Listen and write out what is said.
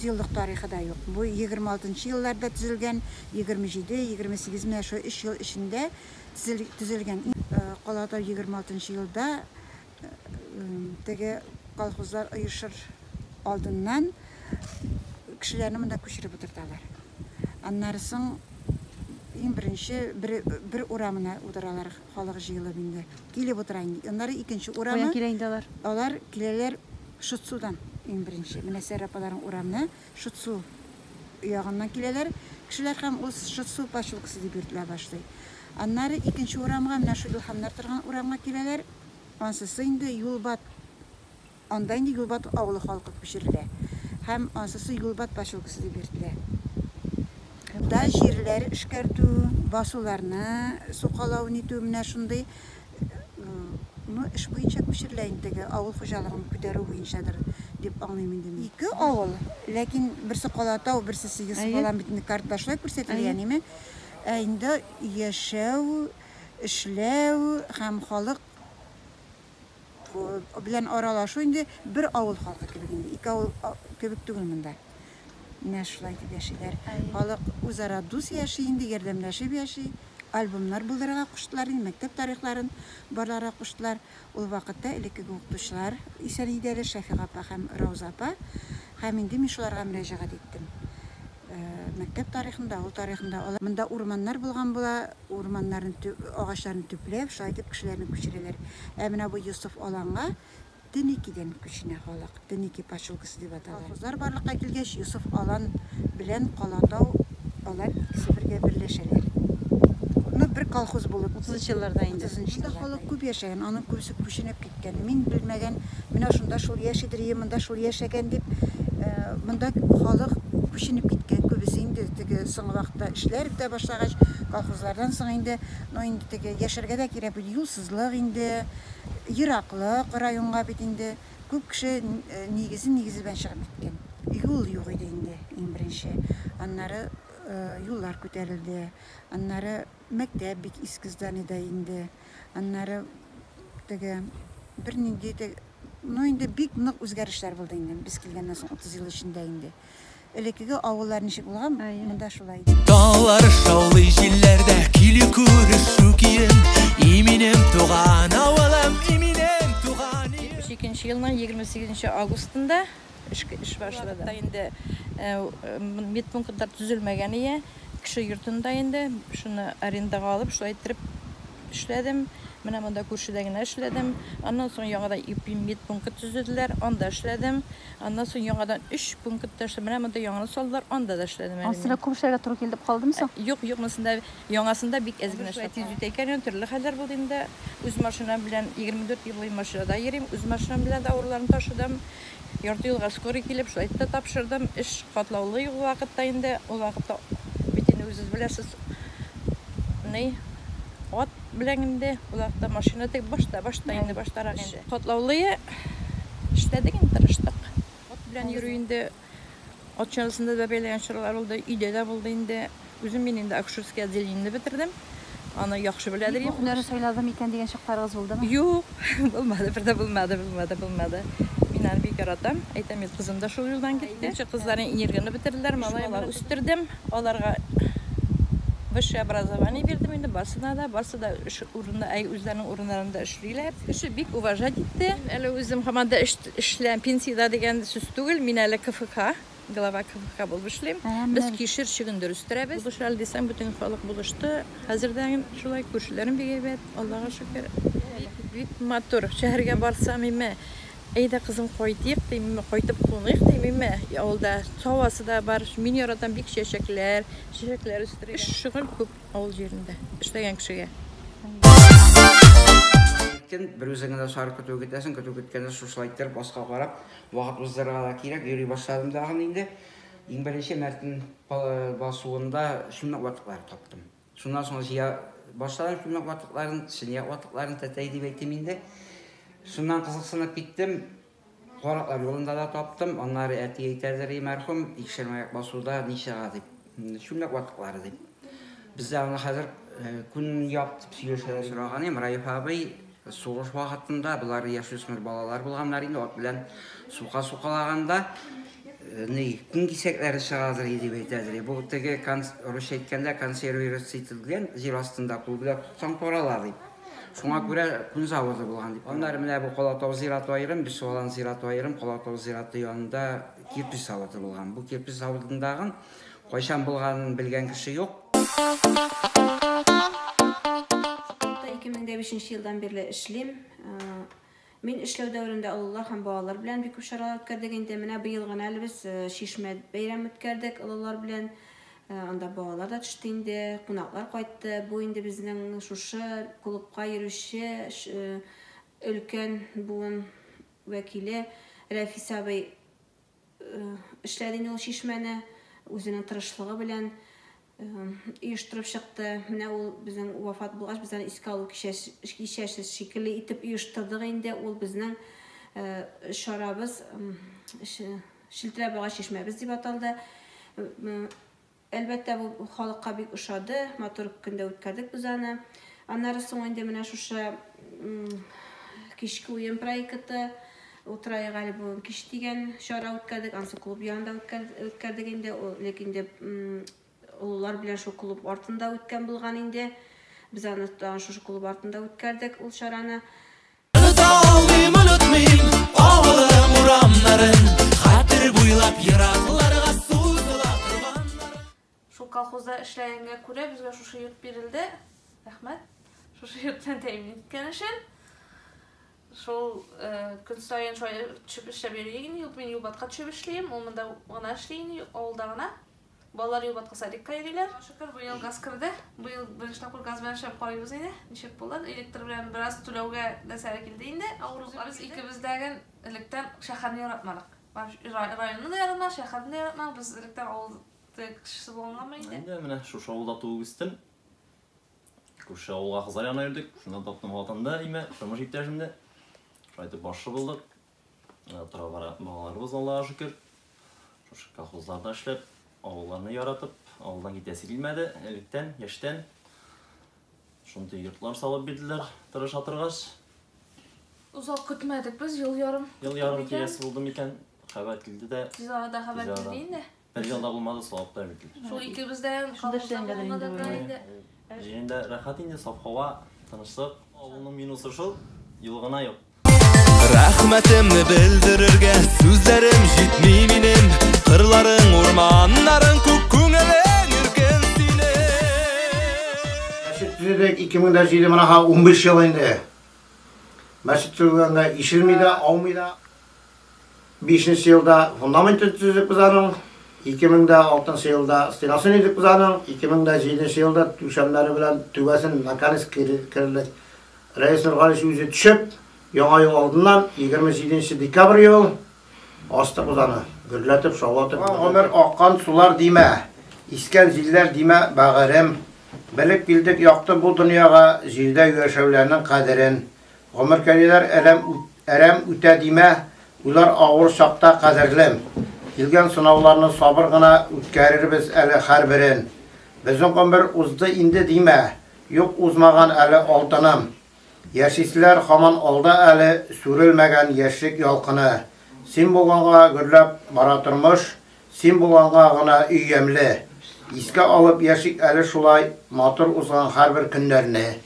еллык тарихы да юк. Бу 26 нчы елларда төзелгән, 27, 28 менә шул өч ел эчендә төзелгән. Калатау 26 нчы елда теге колхозлар оешыр алдыннан кешеләрне монда күчереп утырталар. Аннары соң иң беренче бер, бер урамына утыралар халык җыелып инде. Килеп утыра инде. Аннары икенче урамы. Каян килә инде алар? Алар киләләр Шытсудан иң беренче. Менә Сәрә апаларның урамына Шытсу ягыннан киләләр кешеләр һәм ул Шытсу поселкасы дип йөртелә башлый. Аннары икенче урамга, менә шул Илһамнар торган урамга киләләр. Ансысы инде Юлбат, анда инде Юлбат авылы халкы күчерелә. Һәм ансысы Юлбат поселкасы дип йөртелә. Да җирләр эшкәртү, басуларны сукалау нитү менә шундый ну, эш буенча күчерелә инде теге авыл хуҗалыгын күтәрү буенчадыр дип аңлыйм инде мин. Ике авыл, ләкин берсе Калатау, берсе Сигез Балан бит инде картада шулай күрсәтелгән, име? Ә инде яшәү, эшләү һәм халык белән аралашу инде бер авыл халкы кебек инде, ике авыл кебек түгел монда. Менә шулай итеп яшиләр. Халык үзара дус яши инде, ярдәмләшеп яши. Альбомнар булдырырга куштылар инде, мәктәп тарихларын барларга куштылар. Ул вакытта элеккеге укытучылар исән иде әле, Шәфига апа һәм Рауза апа. Һәм инде мин шуларга мөрәҗәгать иттем. Мәктәп тарихында, авыл тарихында алар монда урманнар булган була, урманнарны, агачларны төпләп, шулай итеп кешеләрне күчерәләр. Ә менә бу Йосыф аланга Теникидән күченә халык, Теники поселкасы дип атала. Колхозлар барлыкка килгәч, Йосыф Алан белән Калатау алар икесе бергә берләшәләр. Ну, бер колхоз булып. Утызынчы елларда инде. Утызынчы елларда. Монда халык күп яшәгән, аның күбесе күченеп киткән. Мин белмәгән, менә шунда шул яшидер, е монда шул яшәгән дип, монда халык күченеп киткән күбесе инде теге соңгы вакытта эшләр бетә башлагач, колхозлардан соң инде, ну инде теге яшәргә дә кирәк бит, юлсызлык инде, Ераклык районга бит инде күп кеше нигезе нигезе белән чыгып киткән. Юл юк иде инде иң беренче. Аннары юллар күтәрелде. Аннары мәктәп бик иске зданиедә инде. Аннары теге бернинди ну инде бик нык үзгәрешләр булды инде без килгәннән соң 30 ел эчендә инде. Элеккеге авыллар ничек булган, монда шулай. Таулар шаулый җилләрдә, килү күрешү көен. И минем туган авылым, и минем туган илем. 72 елның 28 августында эш, эш башлады. Инде медпунктлар төзелмәгән ие, кеше йортында инде шуны арендага алып, шулай иттереп эшләдем. Менә монда күршедә генә эшләдем. Аннан соң яңадан медпункт төзеделәр, анда эшләдем. Аннан соң яңадан өч пунктта эшләдем. Менә монда яңаны салдылар, анда да эшләдем әле. Анысында күп эшләргә туры килде дип калдымы соң? Юк, юк, монысында яңасында бик әз генә эшләдем. Тиз үтә икән, төрле хәлләр булды инде. Үз машинам белән 24 ел буе машинада йөрим, үз машинам белән дә авыруларны ташыдым. Ярты юлга скорый килеп, шулай да тапшырдым. Эш катлаулы ул вакытта инде. Ул вакытта бит инде үзегез беләсез, ни, ат белән инде, ул вакытта машина тек башта, башта инде, баштарак инде. Катлаулы эшләдек инде, тырыштык. Ат белән йөрү инде, ат чанасында да бәйләгән чорлар булды, өйдә дә булды инде. Үзем мин инде акушерский отделениене бетердем. Аны яхшы беләдер идем. Һөнәрне сайладым икән дигән чакларыгыз булдымы? Юк, булмады, бер дә булмады, булмады, булмады. Мин аны бик яратам. Әйтәм бит, кызым да шул юлдан китте. Икенче кызларым энергияне бетерделәр, малай үстердем. Аларга высшее образование бирдем инде барсына да, барсы да эш урында, әй, үзләренең урыннарында эшлиләр. Кеше бик уважать итте. Әле үзем һаман да эш эшләм, пенсиядә дигән сүз түгел. Мин әле КФК, глава КФК булып эшлим. Без кишер чөгендер үстерәбез. Булыш әле дисәң, бөтен халык булышты. Хәзер дә шулай күршеләрем бик әйбәт, Аллага шөкер. Бик, бик матур. Шәһәргә барсам, име, әйдә, кызым, кайтыйк, дим, кайтып куныйк, дим, име. Авылда һавасы да бар. Мин яратам бик чәчәкләр, чәчәкләр үстерергә. Эш шөгыль күп авыл җирендә, эшләгән кешегә. Киттем, бер үзең генә сары көтү көтәсең, көтү көткәндә шушылай иттереп аска карап, вакыт уздырырга да кирәк, йөри башладым тагын инде. Иң беренче Мәртен басуында чүлмәк ватыклары таптым. Шуннан соң җыя башладым чүлмәк ватыкларын, чынаяк ватыкларын, тәтәй дип әйтим инде. Шуннан кызыксынып киттем. Караклар юлында да таптым. Аннары әти әйтәдер, мәрхүм, икешәр басуда ни чыга дип. Чүлмәк ватыклары дип. Бездә аны хәзер күн яп дип сөйләшәләр. Сораган идем, Раиф абый, сугыш вакытында болар яшүсмер балалар булганнар инде, ат белән сука сукалаганда ни күн кисәкләре чыгадыр дип әйтәдер. Бу теге русча әйткәндә консервироваться ителгән җир астында кул белән тотсаң тарала дип. Шуңа күрә күн заводы булган дип. Аннары менә бу Калатау зираты аерым, Бишуалан зираты аерым, Калатау зираты янында кирпеч заводы булган. Бу кирпеч заводындагы кайчан булганын белгән кеше юк. 2005 елдан бирле эшлим. Мин эшләү дәверендә олылар һәм балалар белән бик күп чаралар үткәрдек инде. Менә быел гына әле без Чишмә бәйрәме үткәрдек олылар белән. Анда балалар да төште инде, кунаклар кайтты. Бу инде безнең шушы клубка йөрүче өлкән буын вәкиле Рәфис абый эшләде инде ул чишмәне үзенең тырышлыгы белән оештырып чыкты. Менә ул безнең вафат булгач, без аны искә алу кичәсе шикелле итеп оештырдык инде. Ул безнең чарабыз Шилтерәп ага чишмәбез дип аталды. Әлбәттә, бу халыкка бик ошады. Матур көндә үткәрдек без аны. Аннары соң инде менә шушы кичке уен проекты Утырайык әле бүген кич дигән чара үткәрдек. Ансы клуб янында үткәрдек инде. Ул элек инде олылар белән шул клуб артында үткән булган инде. Без аны тагын шушы клуб артында үткәрдек ул чараны. Оныта алмыйм, онытмыйм авылым урамнарын, хәтер буйлап еракларга сузыла торганнарын. Шул колхозда эшләгәнгә күрә безгә шушы йорт бирелде. Рәхмәт. Шушы йорт белән тәэмин иткән өчен. Шул көн саен шулай төшеп эшләп йөри инде. Мин Юлбатка төшеп эшлим, ул монда гына эшли инде, авылда гына. Балалар Юлбатка садикка йөриләр. Шөкер, быел газ керде. Быел беренче тапкыр газ белән эшләп карыйбыз инде. Ничек булыр? Электр белән бераз түләүгә нәрсәләр килде инде. Авырлыклар. Без икебез дә электән шәһәрне яратмадык. Районны да яратмадык, шәһәрне дә яратмадык. Без электән авыл кешесе булгангамы инде? Инде менә шушы авылда туып үстем. Күрше авылга кызлар янына йөрдек. Шуннан таптым хатынды, име, тормыш иптәшемне. Шулай итеп башы булдык. Тора-бара балаларыбыз, Аллага шөкер. Шушы колхозларда эшләп, авылларны яратып, авылдан китәсе килмәде, электән, яшьтән. Шундый йортлар салып бирделәр, тырыша торгач. Озак көтмәдек без, ел ярым. Ел ярым киләсе булды микән? Хәбәр килде дә. Тиз арада хәбәр килде инде. Бер ел да булмады, салып та бирделәр. Шул икебездән колхозда булганда да инде. Җирендә рәхәт инде, саф һава, тынычлык. Авылның минусы шул, юл гына юк. Рәхмәтемне белдерергә сүзләрем җитми минем. Кырларың, урманнарың, күк күңелең иркен синең. Мәчет төзедек 2007 менә 15 ел инде. Мәчет төзегәнгә ишелми дә, аумый да. 5 елда фундамент төзедек без аның. 2006 елда стенасын өйдек без аның. 2007 елда түшәмнәре белән түбәсен наконец керелде. Рәис Нургалиевич үзе төшеп, яңа ел алдыннан 27 декабрь ел астык без аны. Гөрләтеп, шаулатып. Гомер аккан сулар димә, искән җилләр димә, бәгырем. Белеп килдек якты бу дөньяга, җирдә яшәүләрнең кадерен. Гомеркәйләр әрәм үтә димә, уйлар авыр чакта кадерлем. Килгән сынауларны сабыр гына үткәрербез әле һәрберен. Безнең гомер узды инде димә, юк узмаган әле алтыным. Яшиселәр һаман алда әле сүрелмәгән яшьлек ялкыны. Син булганга гөрләп бара тормыш, син булганга гына өй ямьле. Искә алып яшик әле шулай матур узган һәрбер көннәрне.